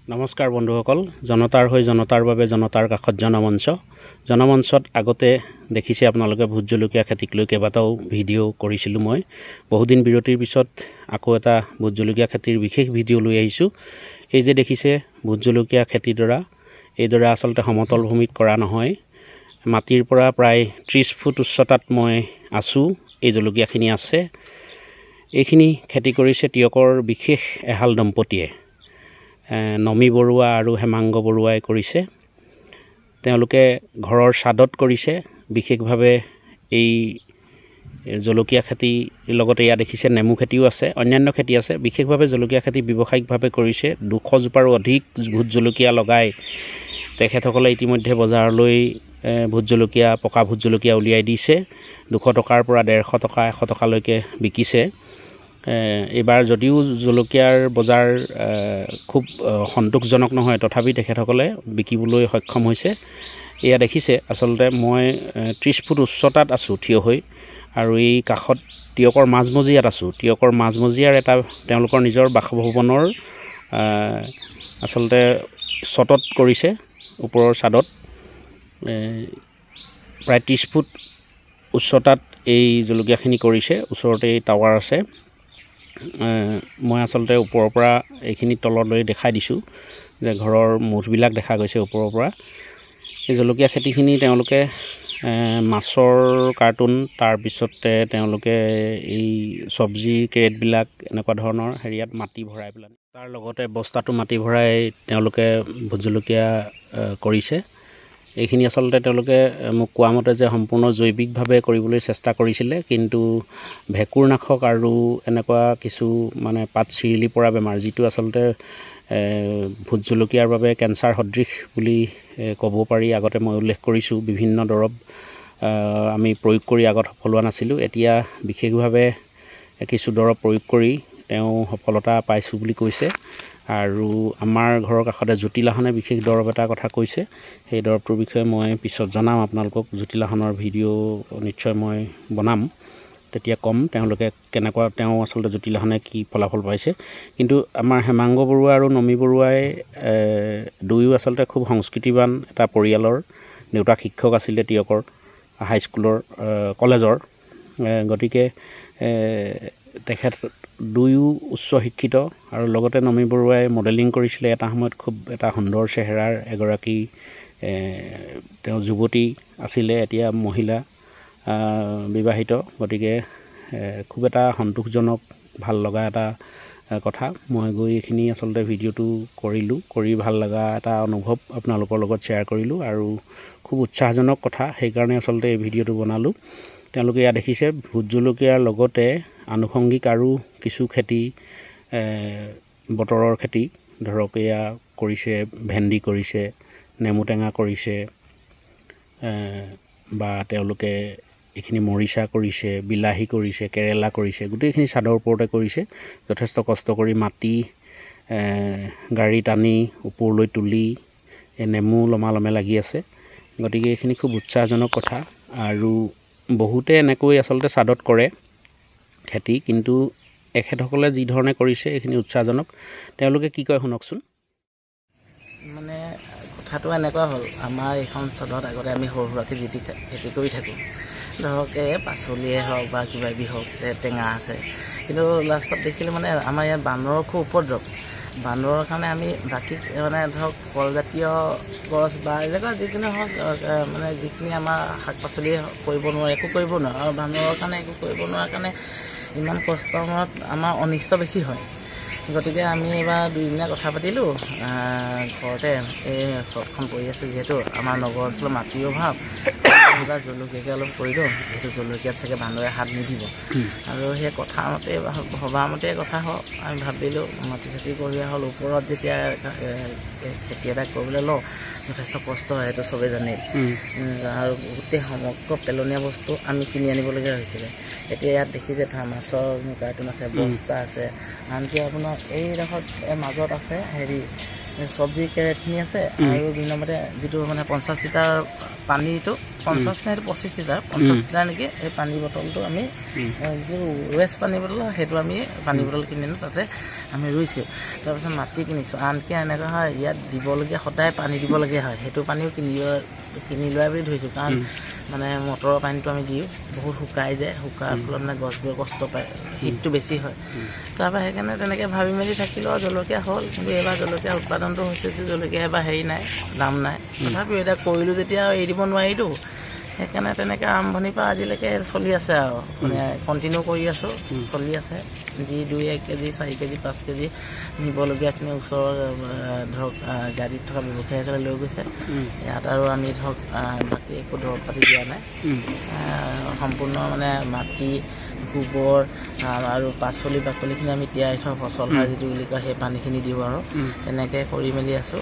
নমস্কাৰ বন্ধুসকল, জনতাৰ হৈ জনতাৰ বাবে জনতাৰ কাষত জনমঞ্চ। জনমঞ্চত আগতে দেখিছে আপোনালোকে ভোট জলকীয়া খেতিক লৈ কেইবাটাও ভিডিঅ' কৰিছিলোঁ মই। বহুদিন বিৰতিৰ পিছত আকৌ এটা ভোট জলকীয়া খেতিৰ বিশেষ ভিডিঅ' লৈ আহিছোঁ। এই যে দেখিছে ভোট জলকীয়া খেতিডৰা, এইদৰে আচলতে সমতল ভূমিত কৰা নহয়। মাটিৰ পৰা প্ৰায় 30 ফুট উচ্চতাত মই আছোঁ। এই জলকীয়াখিনি আছে, এইখিনি খেতি কৰিছে টীয়কৰ বিশেষ এহাল দম্পতীয়ে, নমী বৰুৱা আৰু হেমাংগ বৰুৱাই কৰিছে। তেওঁলোকে ঘৰৰ ছাদত কৰিছে বিশেষভাৱে এই জলকীয়া খেতিৰ লগতে ইয়াত দেখিছে নেমু খেতিও আছে, অন্যান্য খেতি আছে। বিশেষভাৱে জলকীয়া খেতি ব্যৱসায়িকভাৱে কৰিছে। 200 জোপাৰো অধিক ভোট জলকীয়া লগাই তেখেতসকলে ইতিমধ্যে বজাৰলৈ ভোট জলকীয়া, পকা ভোট জলকীয়া উলিয়াই দিছে। 200 টকাৰ পৰা 150 টকা, 100 টকালৈকে বিকিছে। এইবাৰ যদিও জলকীয়াৰ বজাৰ খুব সন্তোষজনক নহয়, তথাপি তেখেতসকলে বিকিবলৈ সক্ষম হৈছে। এয়া দেখিছে, আচলতে মই 30 ফুট উচ্চতাত আছোঁ থিয় হৈ আৰু এই কাষত টীয়কৰ মাজমজিয়াত আছোঁ। টীয়কৰ মাজমজিয়াৰ এটা তেওঁলোকৰ নিজৰ বাসভৱনৰ আচলতে চটত কৰিছে, ওপৰৰ ছাদত প্ৰায় 30 ফুট উচ্চতাত এই জলকীয়াখিনি কৰিছে। ওচৰতে এই টাৱাৰ আছে। মই আচলতে ওপৰৰ পৰা এইখিনি তললৈ দেখাই দিছোঁ যে ঘৰৰ মুঠবিলাক দেখা গৈছে ওপৰৰ পৰা। এই জলকীয়া খেতিখিনি তেওঁলোকে মাছৰ কাৰ্টুন, তাৰপিছতে তেওঁলোকে এই চব্জিৰ কেৰেটবিলাক, এনেকুৱা ধৰণৰ হেৰিয়াত মাটি ভৰাই পেলাই, তাৰ লগতে বস্তাটো মাটি ভৰাই তেওঁলোকে ভোট জলকীয়া কৰিছে। এইখিনি আচলতে তেওঁলোকে মোক কোৱা মতে যে সম্পূৰ্ণ জৈৱিকভাৱে কৰিবলৈ চেষ্টা কৰিছিলে, কিন্তু ভেঁকুৰনাশক আৰু এনেকুৱা কিছু মানে পাত চিৰিলি পৰা বেমাৰ, যিটো আচলতে ভোট জলকীয়াৰ বাবে কেঞ্চাৰ সদৃশ বুলি ক'ব পাৰি। আগতে মই উল্লেখ কৰিছোঁ, বিভিন্ন দৰৱ আমি প্ৰয়োগ কৰি আগত সফল হোৱা নাছিলোঁ। এতিয়া বিশেষভাৱে কিছু দৰৱ প্ৰয়োগ কৰি তেওঁ সফলতা পাইছোঁ বুলি কৈছে। আৰু আমাৰ ঘৰৰ কাষতে জ্যোতিলাহনে বিশেষ দৰৱ এটা কথা কৈছে। সেই দৰৱটোৰ বিষয়ে মই পিছত জনাম আপোনালোকক। জ্যোতিলাহনৰ ভিডিঅ' নিশ্চয় মই বনাম, তেতিয়া ক'ম তেওঁলোকে কেনেকুৱা, তেওঁ আচলতে জ্যোতিলাহনে কি ফলাফল পাইছে। কিন্তু আমাৰ হেমাংগ বৰুৱা আৰু নমী বৰুৱাই দুয়ো আচলতে খুব সংস্কৃতিবান এটা পৰিয়ালৰ। দেউতাক শিক্ষক আছিলে টীয়কৰ হাইস্কুলৰ, কলেজৰ। গতিকে তেখেত দুয়ো উচ্চ শিক্ষিত আৰু লগতে নমী বৰুৱাই মডেলিং কৰিছিলে এটা সময়ত। খুব এটা সুন্দৰ চেহেৰাৰ এগৰাকী তেওঁ যুৱতী আছিলে, এতিয়া মহিলা, বিবাহিত। গতিকে খুব এটা সন্তোষজনক, ভাল লগা এটা কথা। মই গৈ এইখিনি আচলতে ভিডিঅ'টো কৰিলোঁ, কৰি ভাল লগা এটা অনুভৱ আপোনালোকৰ লগত শ্বেয়াৰ কৰিলোঁ আৰু খুব উৎসাহজনক কথা, সেইকাৰণে আচলতে এই ভিডিঅ'টো বনালোঁ। তেওঁলোকে ইয়াত দেখিছে ভোট জলকীয়াৰ লগতে আনুষংগিক আৰু কিছু খেতি, বতৰৰ খেতি, ধৰক এয়া কৰিছে, ভেন্দি কৰিছে, নেমু টেঙা কৰিছে, বা তেওঁলোকে এইখিনি মৰিচা কৰিছে, বিলাহী কৰিছে, কেৰেলা কৰিছে। গোটেইখিনি ছাদৰ ওপৰতে কৰিছে। যথেষ্ট কষ্ট কৰি মাটি গাড়ী টানি ওপৰলৈ তুলি এই নেমু লমালমে লাগি আছে। গতিকে এইখিনি খুব উৎসাহজনক কথা আৰু বহুতে এনেকৈ আচলতে ছাদত কৰে খেতি, কিন্তু এখেতসকলে যি ধৰণে কৰিছে এইখিনি উৎসাহজনক। তেওঁলোকে কি কয় শুনকচোন। মানে কথাটো এনেকুৱা হ'ল, আমাৰ এইখন চদত আগতে আমি সৰু সুৰাকৈ যি টি খেতি কৰি থাকোঁ, ধৰক এই পাচলিয়ে হওক বা কিবা কিবি হওক, টেঙা আছে। কিন্তু লাষ্টত দেখিলোঁ মানে আমাৰ ইয়াত বান্দৰৰ খুব উপদ্ৰৱ। বান্দৰৰ কাৰণে আমি বাকী মানে ধৰক ফলজাতীয় গছ বা এনেকুৱা যিকোনো হওক, মানে যিখিনি আমাৰ শাক পাচলি কৰিব নোৱাৰে, একো কৰিব নোৱাৰোঁ। আৰু বান্দৰৰ কাৰণে একো কৰিব নোৱাৰাৰ কাৰণে ইমান কষ্টৰ মূৰত আমাৰ অনিষ্ট বেছি হয়। গতিকে আমি এইবাৰ দুইদিনে কথা পাতিলোঁ ঘৰতে, এই চটখন পৰি আছে যিহেতু আমাৰ নগৰ অঞ্চলৰ মাটিৰ অভাৱ, এইবাৰ জলকীয়াকে অলপ কৰি দিওঁ, যিহেতু জলকীয়াত চাগে বান্দৰে হাত নিদিব। আৰু সেই কথা মতে, ভবা মতে কথা হওক, আমি ভাবিলোঁ মাটি চাটি কঢ়িয়া হ'ল। ওপৰত যেতিয়া খেতি এটা কৰিবলৈ লওঁ, যথেষ্ট কষ্ট হয়, সেইটো চবেই জানেই। আৰু গোটেই সমগ্ৰ পেলনীয়া বস্তু আমি কিনি আনিবলগীয়া হৈছিলে। এতিয়া ইয়াত দেখিছে মাছৰ কাৰ্টুন আছে, বস্তা আছে, আনকি আপোনাৰ এইডোখৰত মাজত আছে হেৰি চব্জি কেৰেটখিনি আছে। আৰু দুই নম্বৰতে যিটো মানে 50 লিটাৰ পানীটো 50 নে 25 লিটাৰ 50 লিটাৰ নেকি এই পানী বটলটো আমি যিটো ৱেষ্ট পানী বটল সেইটো আমি পানী বটল কিনি আনো, তাতে আমি ৰুইছোঁ। তাৰপিছত মাটি কিনিছোঁ। আনকি এনেকুৱা হয় ইয়াত দিবলগীয়া সদায় পানী দিবলগীয়া হয়, সেইটো পানীও কিনি লোৱা বুলি ধৰিছোঁ। কাৰণ মানে মটৰৰ পানীটো আমি দিওঁ বহুত শুকাই যায়, শুকাৰ ফলত মানে গছবোৰে কষ্ট পায়, শীতটো বেছি হয়। তাৰপৰা সেইকাৰণে তেনেকৈ ভাবি মেলি থাকিলোঁ আৰু জলকীয়া হ'ল। কিন্তু এইবাৰ জলকীয়া উৎপাদনটো হৈছে যে জলকীয়া এবাৰ হেৰি নাই, দাম নাই। তথাপিও এতিয়া কৰিলোঁ যেতিয়া এৰি দিব নোৱাৰিতো, সেইকাৰণে তেনেকৈ আৰম্ভণিৰ পৰা আজিলৈকে চলি আছে আৰু মানে কণ্টিনিউ কৰি আছোঁ, চলি আছে। যি 2-1 কেজি 4 কেজি 5 কেজি নিবলগীয়াখিনি ওচৰৰ ধৰক গাড়ীত থকা ব্যৱসায়ীসকলে লৈ গৈছে ইয়াত। আৰু আমি ধৰক বাকী একো দৰৱ পাতি দিয়া নাই, সম্পূৰ্ণ মানে মাটি গোবৰ আৰু পাচলি বাকলিখিনি আমি তিয়াই থওঁ, ফচল সাৰ যিটো বুলি কয় সেই পানীখিনি দিওঁ আৰু তেনেকৈ কৰি মেলি আছোঁ।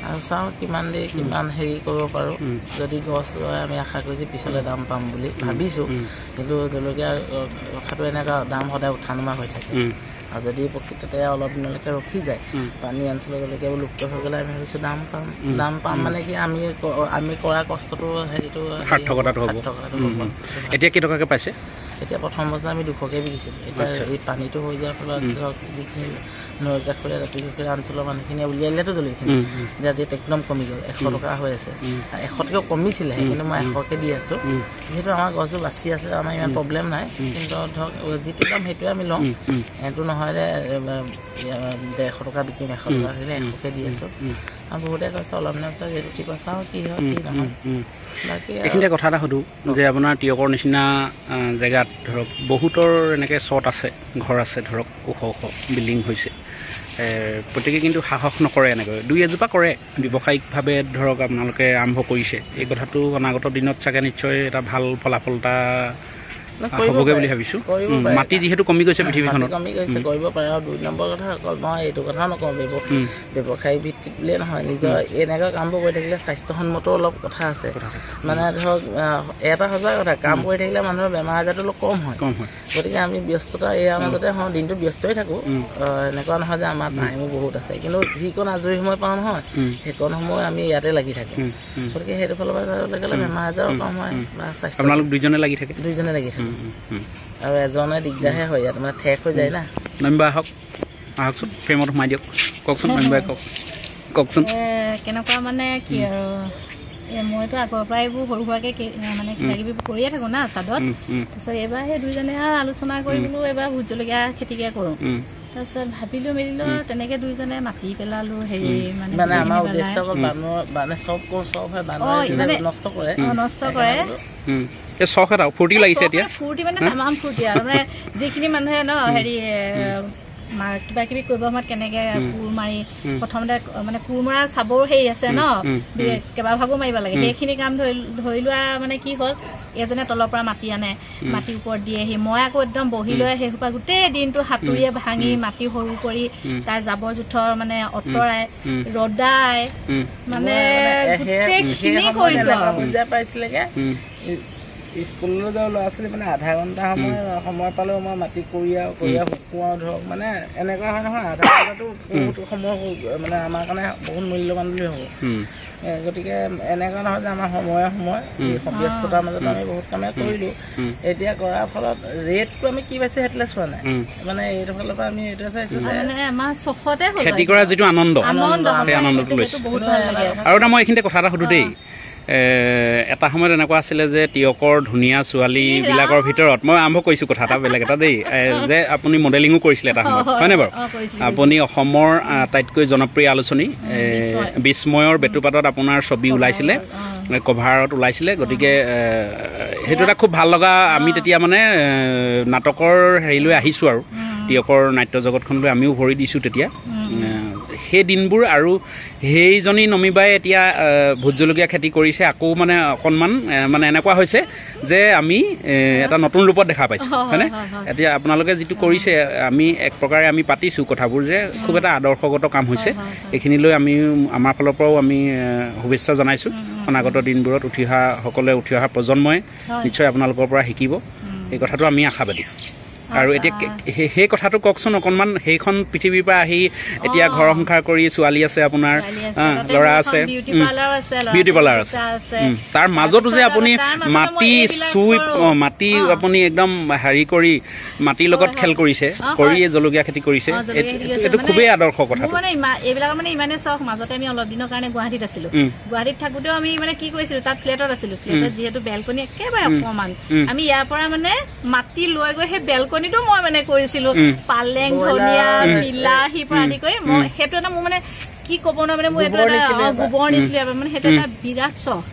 আৰু চাওঁ কিমান দেৰি কিমান হেৰি কৰিব পাৰোঁ। যদি গছ ৰোৱে আমি আশা কৰিছোঁ পিছলৈ দাম পাম বুলি ভাবিছোঁ। কিন্তু জলকীয়াৰ কথাটো এনেকুৱা, দাম সদায় উঠা নমা হৈ থাকে। আৰু যদি প্ৰকৃততে অলপ দিনলৈকে ৰখি যায় পানী অঞ্চলৰ জলকীয়াবোৰ লুপ্ত হৈ গ'লে আমি ভাবিছোঁ দাম পাম। দাম পাম মানে কি আমি কৰা কষ্টটো হেৰিটো সাৰ্থকতাটো হ'ব। এতিয়া কেইটকাকৈ পাইছে? এতিয়া প্ৰথম বছৰ আমি 200কৈ বিকিছিলোঁ। এতিয়া এই পানীটো হৈ যোৱাৰ ফলত ধৰক যিখিনি নৈ কাষৰীয়া দাঁতি কাষৰীয়া অঞ্চলৰ মানুহখিনিয়ে উলিয়াই দিলেতো জলকীয়াখিনি, এতিয়া ৰেট একদম কমি গ'ল, 100 টকা হৈ আছে। 100তকৈও কমিছিলেহে, কিন্তু মই 100কৈ দি আছোঁ। যিহেতু আমাৰ গছবোৰ বাচি আছে, আমাৰ ইমান প্ৰব্লেম নাই। কিন্তু ধৰক যিটো দাম সেইটোৱে আমি লওঁ, এইটো নহয় যে 150 টকা বিকিম, 100 টকা দিলে 100কৈ দি আছোঁ। আৰু বহুতে কৈছে অলপ দিনৰ পিছত ৰেট উঠিব, চাওঁ কি হয় কি নহয়। বাকী এইখিনিতে কথা এটা সোধোঁ যে আপোনাৰ তিয়কৰ নিচিনা জেগাত ধৰক বহুতৰ এনেকৈ চট আছে, ঘৰ আছে, ধৰক ওখ ওখ বিল্ডিং হৈছে, প্ৰত্যেকে কিন্তু সাহস নকৰে এনেকৈ, দুই এজোপা কৰে ব্যৱসায়িকভাৱে। ধৰক আপোনালোকে আৰম্ভ কৰিছে, এই কথাটো অনাগত দিনত চাগে নিশ্চয় এটা ভাল ফলাফল এটা হ'বগৈ বুলি ভাবিছোঁ। মাটি যিহেতু কমি গৈছে পৃথিৱীখনত, কমি গৈছে, কৰিব পাৰে। আৰু 2 নম্বৰ কথা অকল মই এইটো কথাও নকওঁ, ব্যৱসায়ী ভিত্তিত বুলিয়ে নহয়, নিজৰ এনেকুৱা কামবোৰ কৰি থাকিলে স্বাস্থ্যসন্মতো অলপ কথা আছে। মানে ধৰক এটা সঁচা কথা, কাম কৰি থাকিলে মানুহৰ বেমাৰ আজাৰটো অলপ কম হয়। গতিকে আমি ব্যস্ততা ইয়াৰ মাজতে হওঁ, দিনটো ব্যস্তই থাকোঁ। এনেকুৱা নহয় যে আমাৰ টাইমো বহুত আছে, কিন্তু যিকণ আজৰি সময় পাওঁ নহয় সেইকণ সময় আমি ইয়াতে লাগি থাকোঁ। গতিকে সেইটো ফালৰ পৰা চাবলৈ গ'লে বেমাৰ আজাৰো কম হয় বা স্বাস্থ্য। আপোনালোক দুইজনে লাগি থাকে? দুইজনে লাগি থাকে আৰু এজনে দিগদাৰহে হয় ইয়াত, মানে ঠেক হৈ যায় না। নমিবা আহক, আহকচোন, ফ্ৰেমত সোমাই দিয়ক। কওকচোন নমিবাই, কওক কওকচোন। কেনেকুৱা মানে কি আৰু, মইতো আগৰ পৰাই এইবোৰ সৰু সুৰাকৈ মানে কিবা কিবি কৰিয়ে থাকোঁ না চাদত। তাৰপিছত এইবাৰ সেই দুইজনে আৰু আলোচনা কৰি বোলো এইবাৰ ভোট জলকীয়া খেতিকে কৰোঁ। তাৰপিছত ভাবিলোঁ মেলিলোঁ, তেনেকৈ দুইজনে মাটি পেলালোঁ। হেৰি মানে আমাৰ উদ্দেশ্য মানে চব কৰোঁ, চব হয় বানৰে নষ্ট কৰে, নষ্ট কৰে। এই চখ এটা ফূৰ্তি লাগিছে এতিয়া, ফূৰ্তি মানে তামাম ফূৰ্তি আৰু। মানে যিখিনি মানুহে ন হেৰি কিবা কিবি কৰিব সময়ত কেনেকৈ কোৰ মাৰি প্ৰথমতে মানে কোৰ মৰা চাবৰ হেৰি আছে ন, কেইবাভাগো মাৰিব লাগে। সেইখিনি কাম ধৰি লোৱা মানে কি হ'ল, এজনে তলৰ পৰা মাটি আনে, মাটি ওপৰত দিয়েহি, মই আকৌ একদম বহি লৈ সেইসোপা গোটেই দিনটো হাতুৰীয়ে ভাঙি মাটি সৰু কৰি তাৰ জাবৰ জোঁথৰ মানে অঁতৰাই ৰদাই মানে গোটেইখিনি কৰিছোঁ আৰু। পাইছিলেগে স্কুললৈ যাওঁ ল'ৰা ছোৱালী, মানে আধা ঘণ্টা সময় পালেও মই মাটি কৰিয়াও শুকুৱাওঁ। ধৰক মানে এনেকুৱা হয় নহয়, আধা ঘণ্টাটো বহুত সময় মানে আমাৰ কাৰণে বহুত মূল্যৱান বুলি ভাবোঁ। গতিকে এনেকুৱা নহয় যে আমাৰ সময়ে সময় ব্যস্ততাৰ মাজত আমি বহুত কামে কৰিলোঁ। এতিয়া কৰাৰ ফলত ৰেটটো আমি কি পাইছোঁ সেইটোলৈ চোৱা নাই, মানে এইটো ফালৰ পৰা আমি এইটোৱে চাইছোঁ যে খেতি কৰা যিটো আনন্দ, সেই আনন্দটো লৈছোঁ। আৰু এটা মই এইখিনিতে কথা এটা সোধোঁ দেই, এটা সময়ত এনেকুৱা আছিলে যে তিয়কৰ ধুনীয়া ছোৱালীবিলাকৰ ভিতৰত মই আৰম্ভ কৰিছোঁ কথা এটা বেলেগ এটা দেই, যে আপুনি মডেলিঙো কৰিছিলে এটা সময়ত, হয়নে বাৰু? আপুনি অসমৰ আটাইতকৈ জনপ্ৰিয় আলোচনী বিস্ময়ৰ বেটুপাতত আপোনাৰ ছবি ওলাইছিলে, কভাৰত ওলাইছিলে। গতিকে সেইটো এটা খুব ভাল লগা, আমি তেতিয়া মানে নাটকৰ হেৰিলৈ আহিছোঁ আৰু তিয়কৰ নাট্য জগতখনলৈ আমিও ভৰি দিছোঁ তেতিয়া। সেই দিনবোৰ আৰু সেইজনী নমিবাই এতিয়া ভোট জলকীয়া খেতি কৰিছে, আকৌ মানে অকণমান মানে এনেকুৱা হৈছে যে আমি এটা নতুন ৰূপত দেখা পাইছোঁ, হয়নে? এতিয়া আপোনালোকে যিটো কৰিছে, আমি এক প্ৰকাৰে আমি পাতিছোঁ কথাবোৰ যে খুব এটা আদৰ্শগত কাম হৈছে। এইখিনিলৈ আমি আমাৰ ফালৰ পৰাও আমি শুভেচ্ছা জনাইছোঁ। অনাগত দিনবোৰত উঠি অহা সকলোৱে, উঠি অহা প্ৰজন্মই নিশ্চয় আপোনালোকৰ পৰা শিকিব, এই কথাটো আমি আশাবাদী। আৰু এতিয়া সেই কথাটো কওকচোন অকণমান। সেইখন পৃথিৱীৰ পৰা আহি এতিয়া ঘৰ সংসাৰ কৰি, ছোৱালী আছে আপোনাৰ, ল'ৰা আছে, বিউটি পাৰ্লাৰ আছে, তাৰ মাজতো যে আপুনি মাটি চুই মাটি আপুনি একদম হেৰি কৰি মাটিৰ লগত খেল কৰিছে, কৰি জলকীয়া খেতি কৰিছে, এইটো খুবেই আদৰ্শ কথা। মানে এইবিলাক মানে ইমানেই চখ। মাজতে আমি অলপ দিনৰ কাৰণে গুৱাহাটীত আছিলো। গুৱাহাটীত থাকোঁতেও আমি মানে কি কৰিছিলো, তাত ফ্লেটত আছিলো। ফ্লেটত যিহেতু বেলকনি একেবাৰে অকণমান, আমি ইয়াৰ পৰা মানে মাটি লৈ গৈ সেই বেলকনিটো মই মানে কৰিছিলো, পালেং, ধনিয়া, বিলাহীৰ পৰা আদি কৰি। মই সেইটো এটা মোৰ মানে কি ক'ব নোৱাৰো, মানে মোৰ এইটো এটা গোবৰ নিছিলে, মানে সেইটো এটা বিৰাট চখ।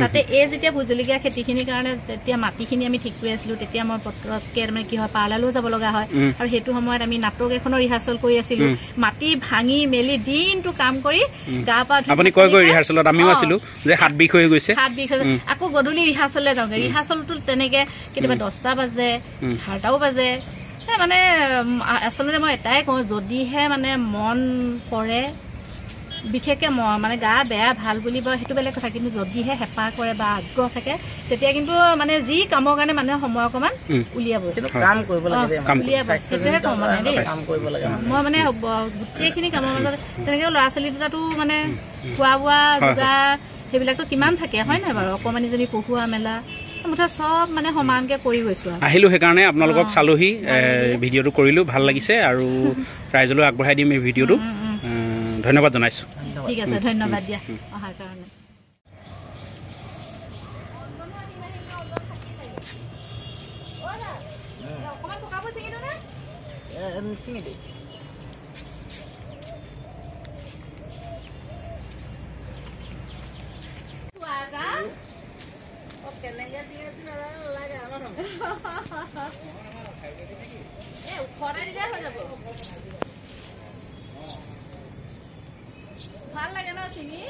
তাতে এই যেতিয়া ভোট জলকীয়া খেতিখিনিৰ কাৰণে যেতিয়া মাটিখিনি আমি ঠিক কৰি আছিলো, তেতিয়া মই পটককে মানে কি হয় পাৰ্লাৰলৈও যাব লগা হয়। আৰু সেইটো সময়ত আমি নাটক এখনৰ ৰিহাৰ্চেল কৰি আছিলো। মাটি ভাঙি মেলি দিনটো কাম কৰি গা পা আপুনি কয় গৈ ৰিহাৰ্চেলত আমিও আছিলো যে হাত বিষ হৈ গৈছে, হাত বিষ হৈ আকৌ গধূলি ৰিহাৰ্চেললৈ যাওঁগে। ৰিহাৰ্চেলটো তেনেকে কেতিয়াবা 10টা বাজে, 11টাও বাজে। মানে আচলতে মই এটাই কওঁ, যদিহে মানে মন কৰে, বিশেষকৈ মানে গা বেয়া ভাল বুলি বাৰু সেইটো বেলেগ কথা, কিন্তু যদিহে হেঁপাহ কৰে বা আগ্ৰহ থাকে, তেতিয়া কিন্তু মানে যি কামৰ কাৰণে মানুহে সময় অকণমান উলিয়াব, উলিয়াব, সেইটোহে কওঁ মানে দেই। মই মানে গোটেইখিনি কামৰ মাজত তেনেকৈ ল'ৰা ছোৱালী দুটাতো মানে খোৱা বোৱা যোগাৰ সেইবিলাকতো কিমান থাকে, হয় নাই বাৰু? অকণমানিজনী পঢ়োৱা মেলা মুঠতে চব মানে সমানকে কৰি গৈছো। আহিলো সেইকাৰণে আপোনালোকক চালোহি, ভিডিঅ'টো কৰিলো, ভাল লাগিছে আৰু ৰাইজলৈ আগবঢ়াই দিম এই ভিডিঅ'টো। ধন্যবাদ জনাইছো। ঠিক আছে, ধন্যবাদ দিয়া অহাৰ কাৰণে। ভাল লাগে ন চিঙি?